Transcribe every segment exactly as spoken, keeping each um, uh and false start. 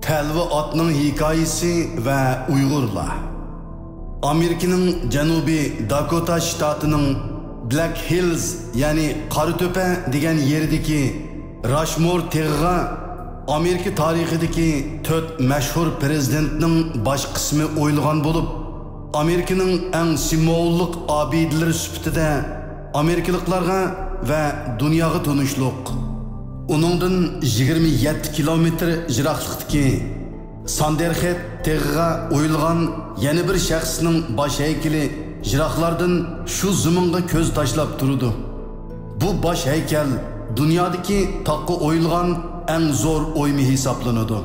تەلۋە ئاتنىڭ ھېكايىسى ۋە ئۇيغۇرلار. ئامېرىكىنىڭ جەنۇبىي داكوتا شتاتىنىڭ بلەك ھىلز، يەنى قارا تۆپە دېگەن يېرىدىكى راشمور تېغىغا ئامېرىكا تارىخىدىكى تۆت مەشھۇر پىرېزىدېنتنىڭ باش قىسمى ئويۇلغان بولۇپ، ئامېرىكىنىڭ ئەڭ سىمۋوللۇق ئابىدىلىرى سۈپىتىدە ئامېرىكىلىقلارغا ۋە دۇنياغا تونۇشلۇق. ئۇنىڭدىن يىگىرمە يەتتە كىلومېتىر يىراقلىقتىكى ساندېرخېد تېغىغا ئويۇلغان يەنە بىر شەخسنىڭ باش ھەيكىلى يىراقلاردىن شۇ زېمىنغا كۆز تاشلاپ تۇرىدۇ. بۇ باش ھەيكەل دۇنيادىكى تاغقا ئويۇلغان ئەڭ زور ئويما ھېسابلىنىدۇ.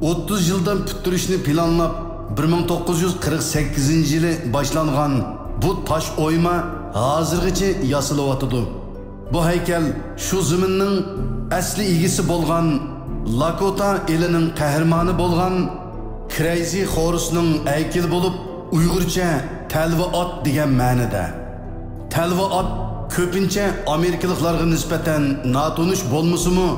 ئوتتۇز يىلدىن پۈتتۈرۈشنى پىلانلاپ، بىر مىڭ توققۇز يۈز قىرىق سەككىزىنچى يىلى باشلانغان بۇ تاش ئويما ھازىرغىچە ياسىلىۋاتىدۇ. بۇ ھەيكەل شۇ زېمىننىڭ ئەسلى ئىگىسى بولغان لاكوتا ئېلىنىڭ قەھرىمانى بولغان كرەيزى خورسنىڭ ھەيكىلى بولۇپ، ئۇيغۇرچە تەلۋە ئات دېگەن مەنىدە. تەلۋە ئات كۆپىنچە ئامېرىكىلىقلارغا نىسبەتەن ناتونۇش بولمىسىمۇ،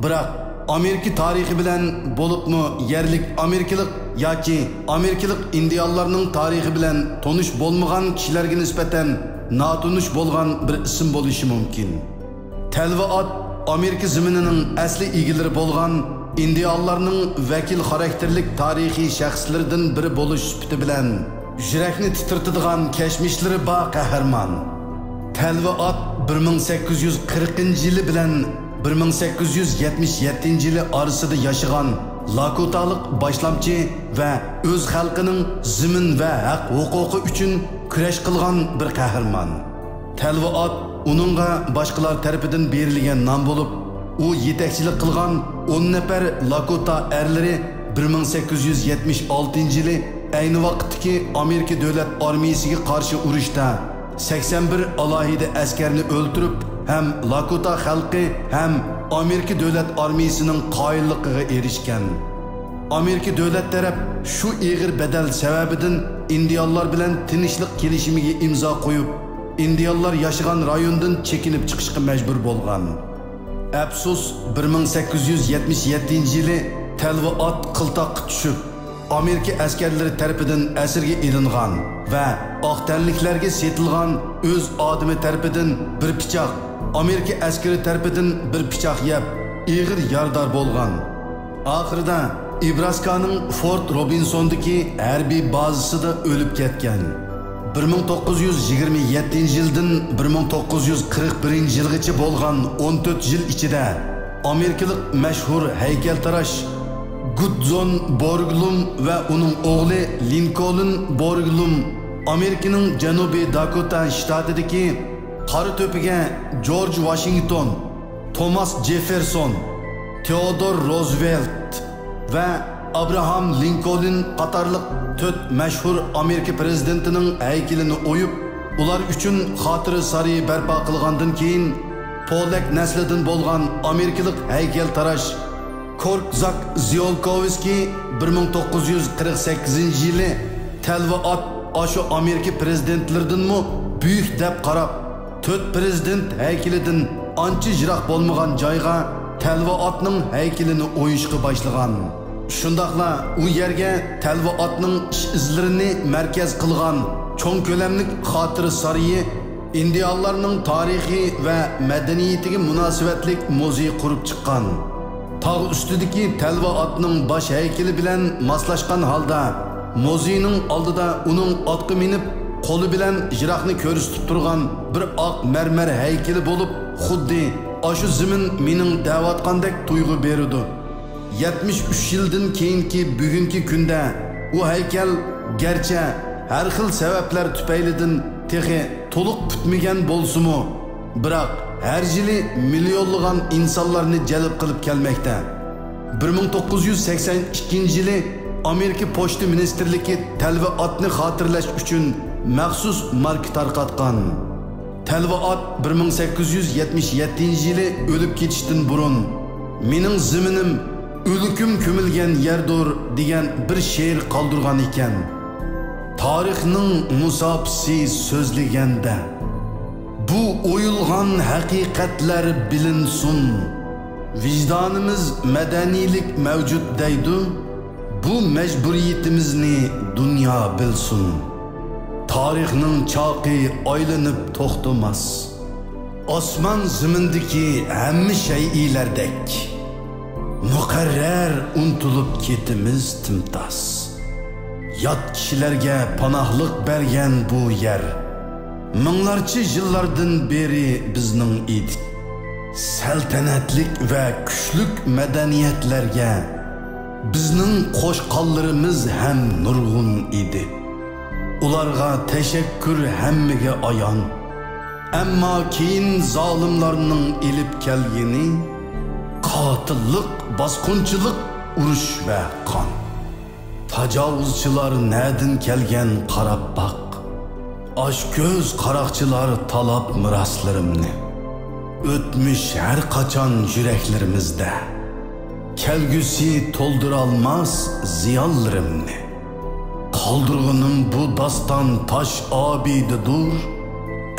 بىراق ئامېرىكا تارىخى بىلەن، بولۇپمۇ يەرلىك ئامېرىكىلىق ياكى ئامېرىكىلىق ئىندىئانلارنىڭ تارىخى بىلەن تونۇش بولمىغان كىشىلەرگە نىسبەتەن ناتونۇش بولغان بىر ئىسىم بولۇشى مۇمكىن. تەلۋە ئات ئامېرىكا زېمىنىنىڭ ئەسلى ئىگىلىرى بولغان ئىندىئانلارنىڭ ۋەكىل خاراكتېرلىك تارىخىي شەخسلىرىدىن بىرى بولۇش سۈپىتى بىلەن يۈرەكنى تىترىتىدىغان كەچمىشلىرى بار قەھرىمان. تەلۋە ئات بىر مىڭ سەككىز يۈز قىرىقىنچى يىلى بىلەن بىر مىڭ سەككىز يۈز يەتمىش يەتتىنچى يىلى ئارىسىدا ياشىغان لاكوتالىق باشلامچى ۋە ئۆز خەلقىنىڭ زېمىن ۋە ھەق ھوقۇقى ئۈچۈن كۈرەش قىلغان بىر قەھرىمان. تەلۋە ئات ئۇنىڭغا باشقىلار تەرىپىدىن بېرىلگەن نام بولۇپ، ئۇ يېتەكچىلىك قىلغان ئون نەپەر لاكوتا ئەرلىرى بىر مىڭ سەككىز يۈز يەتمىش ئالتىنچى يىلى ئەينى ۋاقىتتىكى ئامېرىكا دۆلەت ئارمىيىسىگە قارشى ئۇرۇشتا سەكسەن بىر ئالاھىدە ئەسكەرنى ئۆلتۈرۈپ ھەم لاكوتا خەلقى ھەم ئامېرىكا دۆلەت ئارمىيىسىنىڭ قايىللىقىغا ئېرىشكەن. ئامېرىكا دۆلەت تەرەپ شۇ ئېغىر بەدەل سەۋەبىدىن ئىندىئانلار بىلەن تىنچلىق كېلىشىمىگە ئىمزا قويۇپ، ئىندىئانلار ياشىغان رايوندىن چېكىنىپ چىقىشقا مەجبۇر بولغان. ئەپسۇس، بىر مىڭ سەككىز يۈز يەتمىش يەتتىنچى يىلى تەلۋە ئات قىلتاققا چۈشۈپ، ئامېرىكا ئەسكەرلىرى تەرىپىدىن ئەسىرگە ئېلىنغان ۋە ئاق تەنلىكلەرگە سېتىلغان، ئۆز ئادىمى تەرىپىدىن بىر پىچاق، ئامېرىكا ئەسكىرى تەرىپىدىن بىر پىچاق يەپ، ئېغىر يارىدار بولغان. ئاخىرىدا ئىبراسكانىڭ فورت روبىنسوندىكى ھەربىي بازىسىدا ئۆلۈپ كەتكەن. بىر مىڭ توققۇز يۈز يىگىرمە يەتتىنچى يىلدىن بىر مىڭ توققۇز يۈز قىرىق بىرىنچى يىلغىچە بولغان ئون تۆت يىل ئىچىدە ئامېرىكىلىق مەشھۇر ھەيكەلتىراش گۇدزون بورگلۇم ۋە ئۇنىڭ ئوغلى لىنكولن بورگلۇم ئامېرىكىنىڭ جەنۇبىي داكوتا شتاتىدىكى قارا تۆپىگە جورج ۋاشىنگتون، توماس جېففېرسون، تېئودور روزۋېلت ۋە ئابراھام لىنكولن قاتارلىق تۆت مەشھۇر ئامېرىكا پىرېزىدېنتىنىڭ ھەيكىلىنى ئويۇپ، ئۇلار ئۈچۈن خاتىرە سارىيى بەرپا قىلغاندىن كېيىن، پولەك نەسلىدىن بولغان ئامېرىكىلىق ھەيكەلتىراش كوركزاك زىئولكوۋسكىي بىر مىڭ توققۇز يۈز قىرىق سەككىزىنچى يىلى تەلۋە ئات ئاشۇ ئامېرىكا پىرېزىدېنتلىرىدىنمۇ بۈيۈك دەپ قاراپ، تۆت پىرېزىدېنت ھەيكىلىدىن ئانچە يىراق بولمىغان جايغا تەلۋە ئاتنىڭ ھەيكىلىنى ئويۇشقا باشلىغان. شۇنداقلا ئۇ يەرگە تەلۋە ئاتنىڭ ئىش ئىزلىرىنى مەركەز قىلغان چوڭ كۆلەملىك خاتىرە سارىيى، ئىندىئانلارنىڭ تارىخى ۋە مەدەنىيىتىگە مۇناسىۋەتلىك مۇزېي قۇرۇپ چىققان. تاغ ئۈستىدىكى تەلۋە ئاتنىڭ باش ھەيكىلى بىلەن ماسلاشقان ھالدا، مۇزېينىڭ ئالدىدا ئۇنىڭ ئاتقا مىنىپ، قولى بىلەن يىراقنى كۆرسىتىپ تۇرغان بىر ئاق مەرمەر ھەيكىلى بولۇپ، خۇددى ئاشۇ زېمىن مېنىڭ دەۋاتقاندەك تۇيغۇ بېرىدۇ. يەتمىش ئۈچ يىلدىن كېيىنكى بۈگۈنكى كۈندە ئۇ ھەيكەل گەرچە ھەر خىل سەۋەبلەر تۈپەيلىدىن تېخى تولۇق پۈتمىگەن بولسىمۇ، بىراق ھەر يىلى مىليونلىغان ئىنسانلارنى جەلپ قىلىپ كەلمەكتە. بىر مىڭ توققۇز يۈز سەكسەن ئىككىنچى يىلى ئامېرىكا پوچتا مىنىستىرلىكى تەلۋە ئاتنى خاتىرىلەش ئۈچۈن مەخسۇس ماركا تارقاتقان. تەلۋە ئات بىر مىڭ سەككىز يۈز يەتمىش يەتتىنچى يىلى ئۆلۈپ كېتىشتىن بۇرۇن، مېنىڭ زېمىنىم ئۆلۈكۈم كۆمۈلگەن يەردۇر دېگەن بىر شېئىر قالدۇرغان ئىكەن. تارىخنىڭ مۇساپىسى سۆزلىگەندە، بۇ ئويۇلغان ھەقىقەتلەر بىلىنسۇن، ۋىجدانىمىز مەدەنىيلىك مەۋجۇت دەيدۇ، بۇ مەجبۇرىيىتىمىزنى دۇنيا بىلسۇن. تارىخنىڭ چاقى ئايلىنىپ توختىماس. ئاسمان زېمىندىكى ھەممە شەيئىلەردەك، مۇقەررەر ئۇنتۇلۇپ كېتىمىز تىمتاس. يات كىشىلەرگە پاناھلىق بەرگەن بۇ يەر، مىڭلارچە يىللاردىن بېرى بىزنىڭ ئىدى. سەلتەنەتلىك ۋە كۈچلۈك مەدەنىيەتلەرگە بىزنىڭ قوشقانلىرىمىز ھەم نۇرغۇن ئىدى. ئۇلارغا تەشەككۈر ھەممىگە ئايان. ئەمما كېيىن زالىملارنىڭ ئېلىپ كەلگىنى قاتىللىق، باسقۇنچىلىق، ئۇرۇش ۋە قان. تاجاۋۇزچىلار نەدىن كەلگەن قاراپ باق. ئاچكۆز قاراقچىلار تالاپ مىراسلىرىمنى. ئۆتمۈش ھەر قاچان يۈرەكلىرىمىزدە. كەلگۈسى تولدۇرالماس زىيانلىرىمنى. قالدۇرغىنىم بۇ داستان تاش ئابىدىدۇر.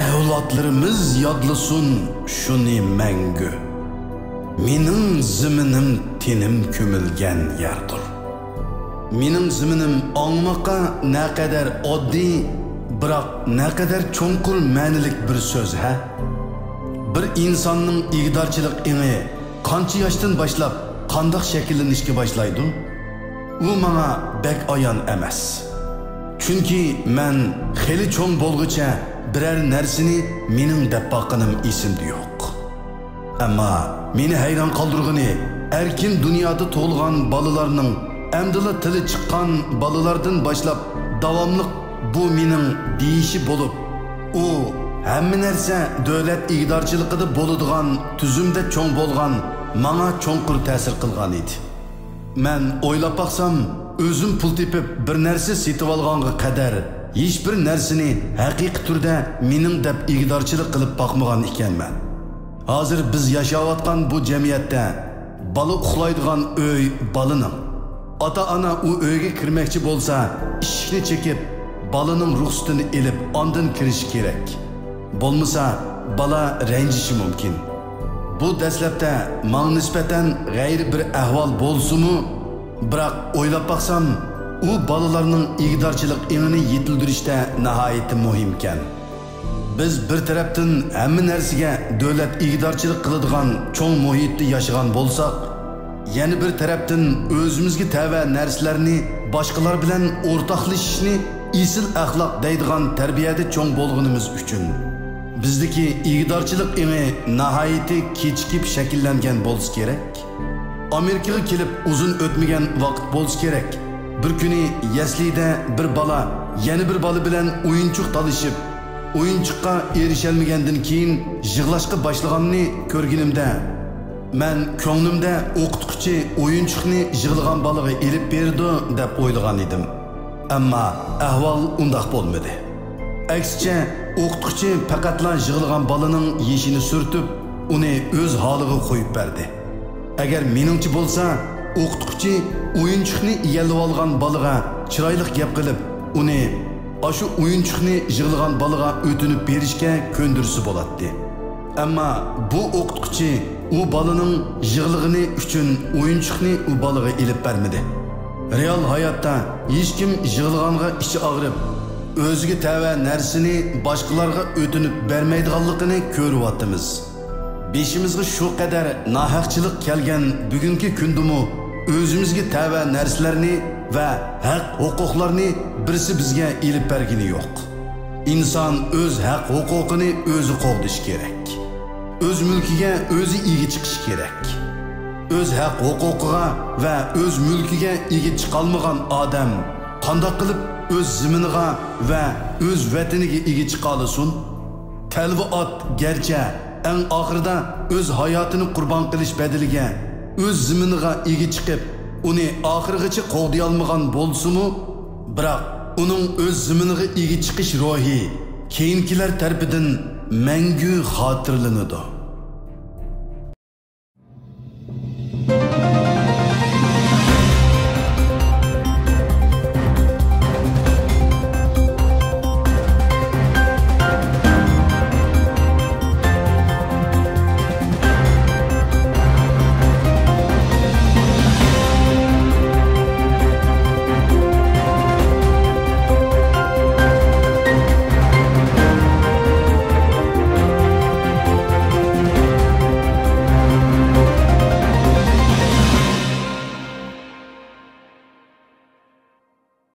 ئەۋلادلىرىمىز يادلىسۇن شۇنى مەڭگۈ. مېنىڭ زېمىنىم تېنىم كۆمۈلگەن يەردۇر. مېنىڭ زېمىنىم ئاڭلىماققا نەقەدەر ئاددىي، بىراق نەقەدەر چوڭقۇر مەنىلىك بىر سۆز ھە. بىر ئىنساننىڭ ئىگىدارچىلىق ئېڭى قانچە ياشتىن باشلاپ قانداق شەكىللىنىشكە باشلايدۇ؟ ئۇ ماڭا بەك ئايان ئەمەس. چۈنكى مەن خېلى چوڭ بولغۇچە بىرەر نەرسىنى مېنىڭ دەپ باققىنىم ئېسىمدە يوق. ئەمما مېنى ھەيران قالدۇرغىنى، ئەركىن دۇنيادا تۇغۇلغان بالىلارنىڭ، ئەمدىلا تىلى چىققان بالىلاردىن باشلاپ داۋاملىق بۇ مېنىڭ دېيىشى بولۇپ، ئۇ ھەممە نەرسە دۆلەت ئىگىدارچىلىقىدا بولىدىغان تۈزۈمدە چوڭ بولغان، ماڭا چوڭقۇر تەسىر قىلغان ئىدى. مەن ئويلاپ باقسام، ئۆزۈم پۇل تېپىپ بىر نەرسە سېتىۋالغانغا قەدەر ھېچبىر نەرسىنى ھەقىقىي تۈردە مېنىڭ دەپ ئىگىدارچىلىق قىلىپ باقمىغان ئىكەنمەن. ھازىر بىز ياشاۋاتقان بۇ جەمئىيەتتە بالا ئۇخلايدىغان ئۆي بالىنىڭ. ئاتا-ئانا ئۇ ئۆيگە كىرمەكچى بولسا، ئىشىكنى چېكىپ، بالىنىڭ رۇخسىتىنى ئېلىپ، ئاندىن كىرىشى كېرەك. بولمىسا، بالا رەنجىشى مۇمكىن. بۇ دەسلەپتە ماڭا نىسبەتەن غەيرىي بىر ئەھۋال بولسىمۇ، بىراق ئويلاپ باقسام، ئۇ بالىلارنىڭ ئىگىدارچىلىق ئېڭىنى يېتىلدۈرۈشتە ناھايىتى مۇھىمكەن. بىز بىر تەرەپتىن ھەممە نەرسىگە دۆلەت ئىگىدارچىلىق قىلىدىغان چوڭ مۇھىتتا ياشىغان بولساق، يەنە بىر تەرەپتىن ئۆزىمىزگە تەۋە نەرسىلەرنى باشقىلار بىلەن ئورتاقلىشىشنى ئېسىل ئەخلاق دەيدىغان تەربىيەدە چوڭ بولغىنىمىز ئۈچۈن، بىزدىكى ئىگىدارچىلىق ئېڭى ناھايىتى كېچىكىپ شەكىللەنگەن بولسا كېرەك. ئامېرىكىغا كېلىپ ئۇزۇن ئۆتمىگەن ۋاقىت بولسا كېرەك، بىر كۈنى يەسلىدە بىر بالا يەنە بىر بالا بىلەن ئويۇنچۇق تالىشىپ، ئويۇنچۇققا ئېرىشەلمىگەندىن كېيىن يىغلاشقا باشلىغاننى كۆرگىنىمدە، مەن كۆڭلۈمدە ئوقۇتقۇچى ئويۇنچۇقنى يىغلىغان بالىغا ئېلىپ بېرىدۇ دەپ ئويلىغان ئىدىم. ئەمما ئەھۋال ئۇنداق بولمىدى. ئەكسىچە، ئوقۇتقۇچى پەقەتلا يىغلىغان بالىنىڭ يېشىنى سۈرتۈپ، ئۇنى ئۆز ھالىغا قويۇپ بەردى. ئەگەر مېنىڭچە بولسا، ئوقۇتقۇچى ئويۇنچۇقنى ئىگىلىۋالغان بالىغا چىرايلىق گەپ قىلىپ، ئۇنى ئاشۇ ئويۇنچۇقنى يىغلىغان بالىغا ئۆتۈنۈپ بېرىشكە كۆندۈرسە بولاتتى. ئەمما بۇ ئوقۇتقۇچى ئۇ بالىنىڭ يىغلىغىنى ئۈچۈن ئويۇنچۇقنى ئۇ بالىغا ئېلىپ بەرمىدى. رېئال ھاياتتا ھېچكىم يىغلىغانغا ئىچى ئاغرىپ، ئۆزىگە تەۋە نەرسىنى باشقىلارغا ئۆتۈنۈپ بەرمەيدىغانلىقىنى كۆرۈۋاتىمىز. بېشىمىزغا شۇ قەدەر ناھەقچىلىق كەلگەن بۈگۈنكى كۈندىمۇ ئۆزىمىزگە تەۋە نەرسىلەرنى ۋە ھەق-ھوقۇقلارنى بىرسى بىزگە ئېلىپ بەرگىنى يوق. ئىنسان ئۆز ھەق-ھوقۇقىنى ئۆزى قوغدىشى كېرەك. ئۆز مۈلكىگە ئۆزى ئىگە چىقىشى كېرەك. ئۆز ھەق-ھوقۇقىغا ۋە ئۆز مۈلكىگە ئىگە چىقالمىغان ئادەم قانداق قىلىپ ئۆز زېمىنىغا ۋە ئۆز ۋەتىنىگە ئىگە چىقالىسۇن؟ تەلۋە ئات گەرچە ئەڭ ئاخىرىدا ئۆز ھاياتىنى قۇربان قىلىش بەدىلىگە ئۆز زېمىنىغا ئىگە چىقىپ، ئۇنى ئاخىرغىچە قوغدىيالمىغان بولسىمۇ، بىراق ئۇنىڭ ئۆز زېمىنىغا ئىگە چىقىش روھى كېيىنكىلەر تەرىپىدىن مەڭگۈ خاتىرىلىنىدۇ.